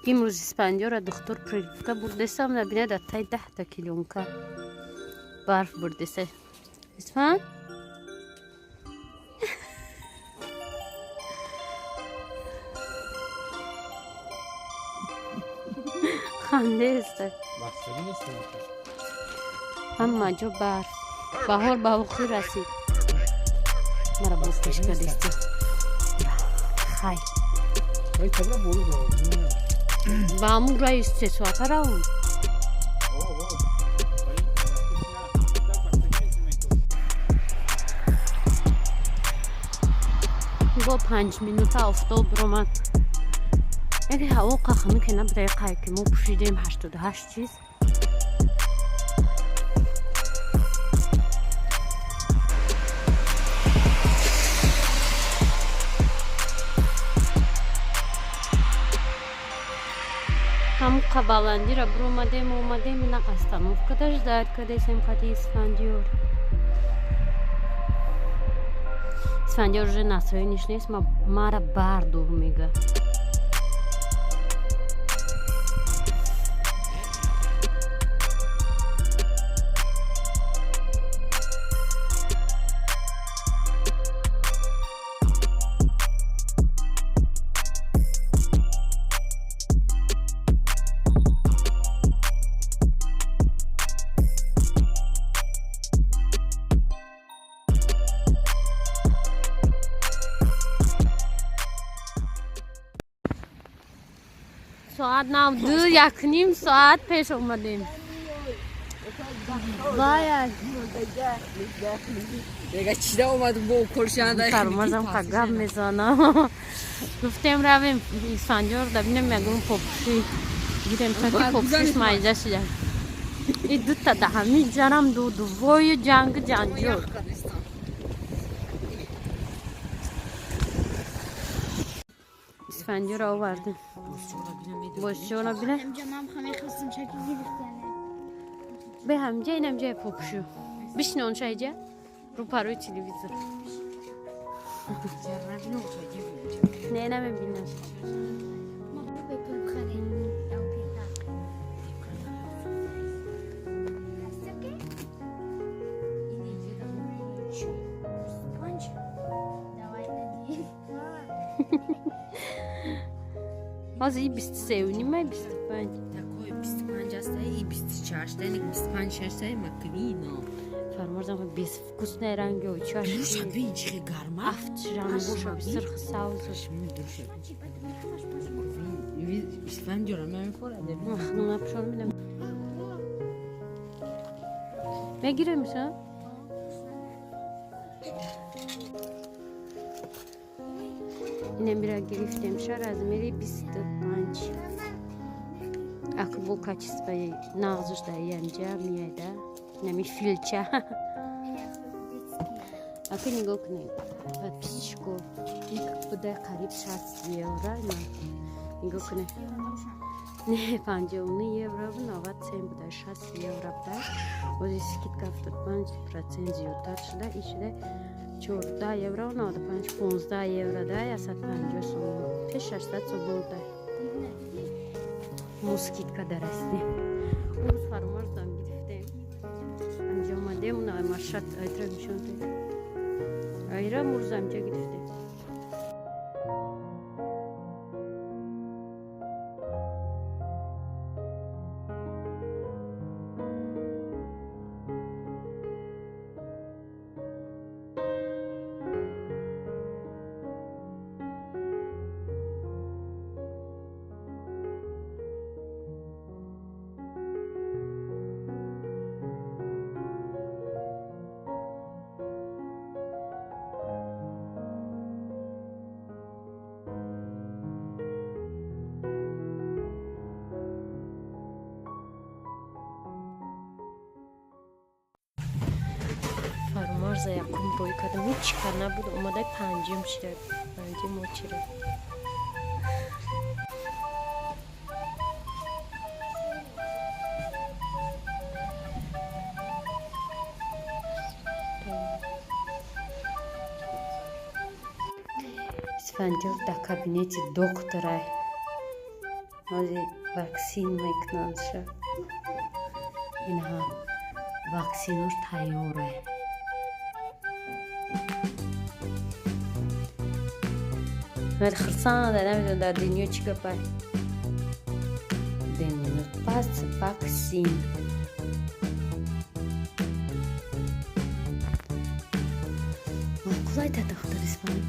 Имрӯз Испандиёра духтур прививка бурдесам, набинад, дар таи 10-та клёнка барф бурдеса. Исфанд, хандеста. Ҳама ҷо барф, баҳор ба охир расид. Мара боз пеш кардести. Хай, ба ҳамун раи 3 соата равм. Бо 5 минута офтоб ромад. Яке ҳаво қахами ки набудаи, қай ки мо пӯшидем 88 чиз. Ҳамуқа баландира биромадем, омадем, ина остановкада ждать кардесем қати Исфандиёр. Исфандиёр уже настроениш нест, мара бардор мега. Соат 92, 1.5 соат пеш омадем. Вая. Дега чида омадум бо коршанда. Фармазам ка гап мезанам. Гуфтем, равем Исфандиёр да бинем, ягон попуши гирем, чунки попушиш майда шида. И дута да ҳами ҷарам дуду вою ҷанг ҷанҷол. Исфандиёро овардем. Бозчора бина. Бе ҳамҷа, инам ҷай попушу. Бишин онша иҷа. Рӯ парои телевизор. Не, намебинам. Ҳозир и 23.5, 25. Такой 25 аста, и 24, яъне 25 шашта маквино. Фарморзам безвкусный ранги очаш. Душа бин, чихе гарма. Афт ранг боша, сирх, савз. Душа. Исфандиёра мемефора. Напшон медам. Мегиремша? Инамира гирифтемша, размери 25. Ак бо качествои нағзуш дар янҷа меяда. Нами филча. Ака, нигоҳ кунед. Подписчико. Ик будай қариб 60 евро. Нигоҳ кунед. Не, 59 евро, 90 цент буда, 60 евро буда. Ози скидка 75% зиёдтар шуда, и шуда 14 евро 95, 15 евро да, 150 сомон. Пеш 600 сомон буда. Мо скидка дарастем. Урӯз фаромарзам гирифтем. Анҷо омадем, на маршрут айтра нишон дед. Айра мурӯз амҷа гирифтем. Фармарза якум рӯй кардам, ҳеҷ кар набуд, омадай панҷум шида, панҷум очира. Исфандиёр дар кабинети докторай. Ҳозир ваксин мекунандша. Инаҳа ваксинош тайёрай. Хурсанда, намедонам дар дунё чӣ гапай. Ду минут пас ваксин. Маъқулайта доктор Исфанд?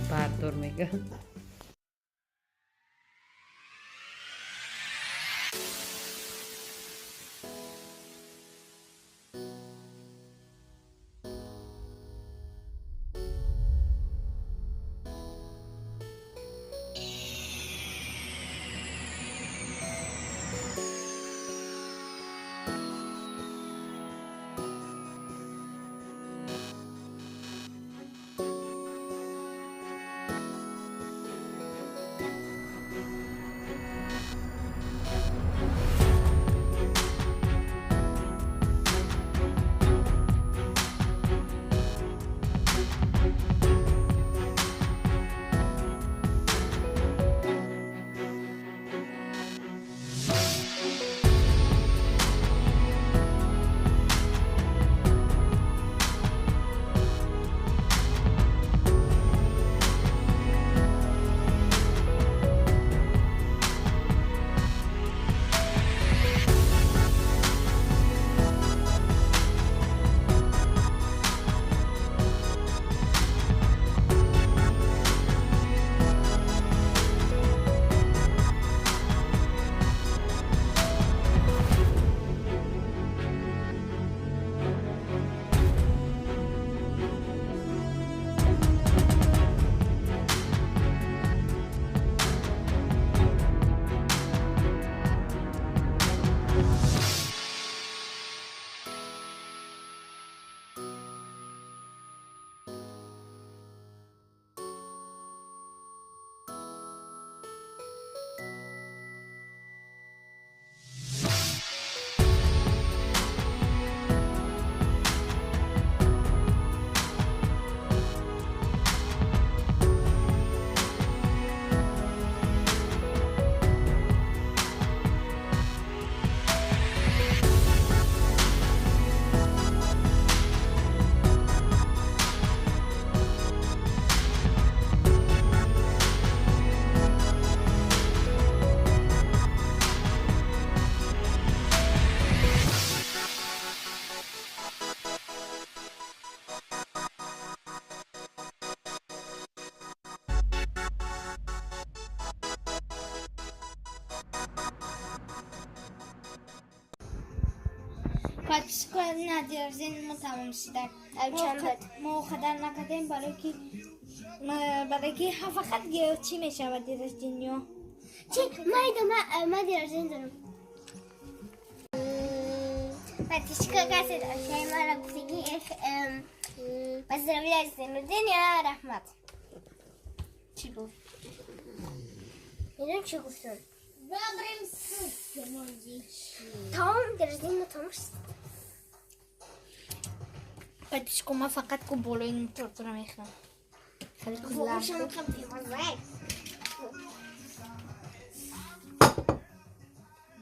Бардор мега. Подписчикои на день рождения мо тамом шуда. Мо қадар накардем, барои ки фақат чӣ мешавад день рождения? Чи майда ма день рождения дорам. Подписчика касе шай мара гуфтагӣ, поздравляю с днем рождения, раҳмат. Чӣ гуфт? Медонам, чӣ гуфтам. Выберем. Тамом, день рождения тамом шуд. Подписчико, ма фақат ку болои тортро мехӯрам. Хеле Бошам қаб.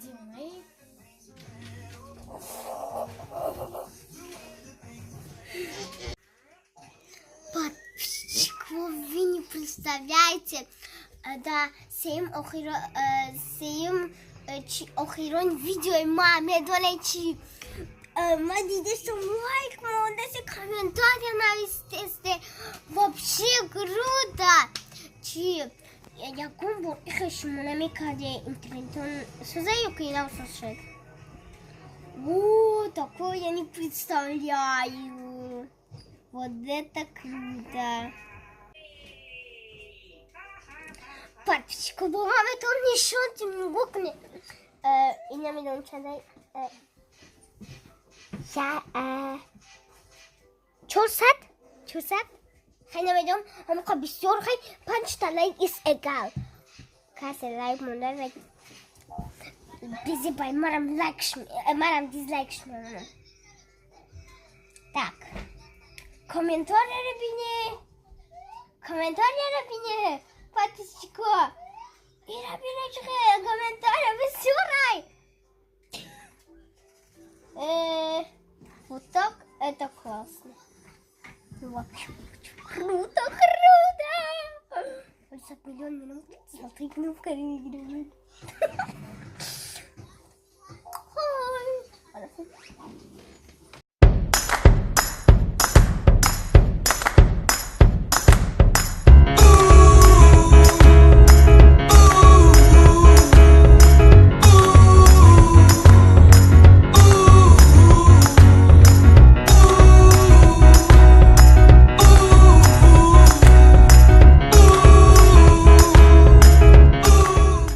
Димонаи. Подписчик, вы не представляете, да, сеюм охиро, сеюм охирон видеои ма медонед чи? Ма дидестам, лайк мондасе, комментария навистесте, вообще круто. Чи ягон бор ихе шумо намекарде, интернетон соза ё ки нав соз шуд? О, такое я не представляю. Вот это круто. Подписчико, бо ҳаметон нишон нигоҳ кунед. Ин намедонам чандай. 400? 400? Хай, намедонам, ҳамоқа бисёр, хай, панҷта лайк is egal. Касе лайк монда ва безебай, марам лайк, марам дизлайк мемонам. Так. Комментарияро бинед. Комментарияро бине, подписчико. Ира бине, чӣ комментария бисёрай. Вот так это классно. Вообще круто, круто! 50 миллион минут, золотые кнопка.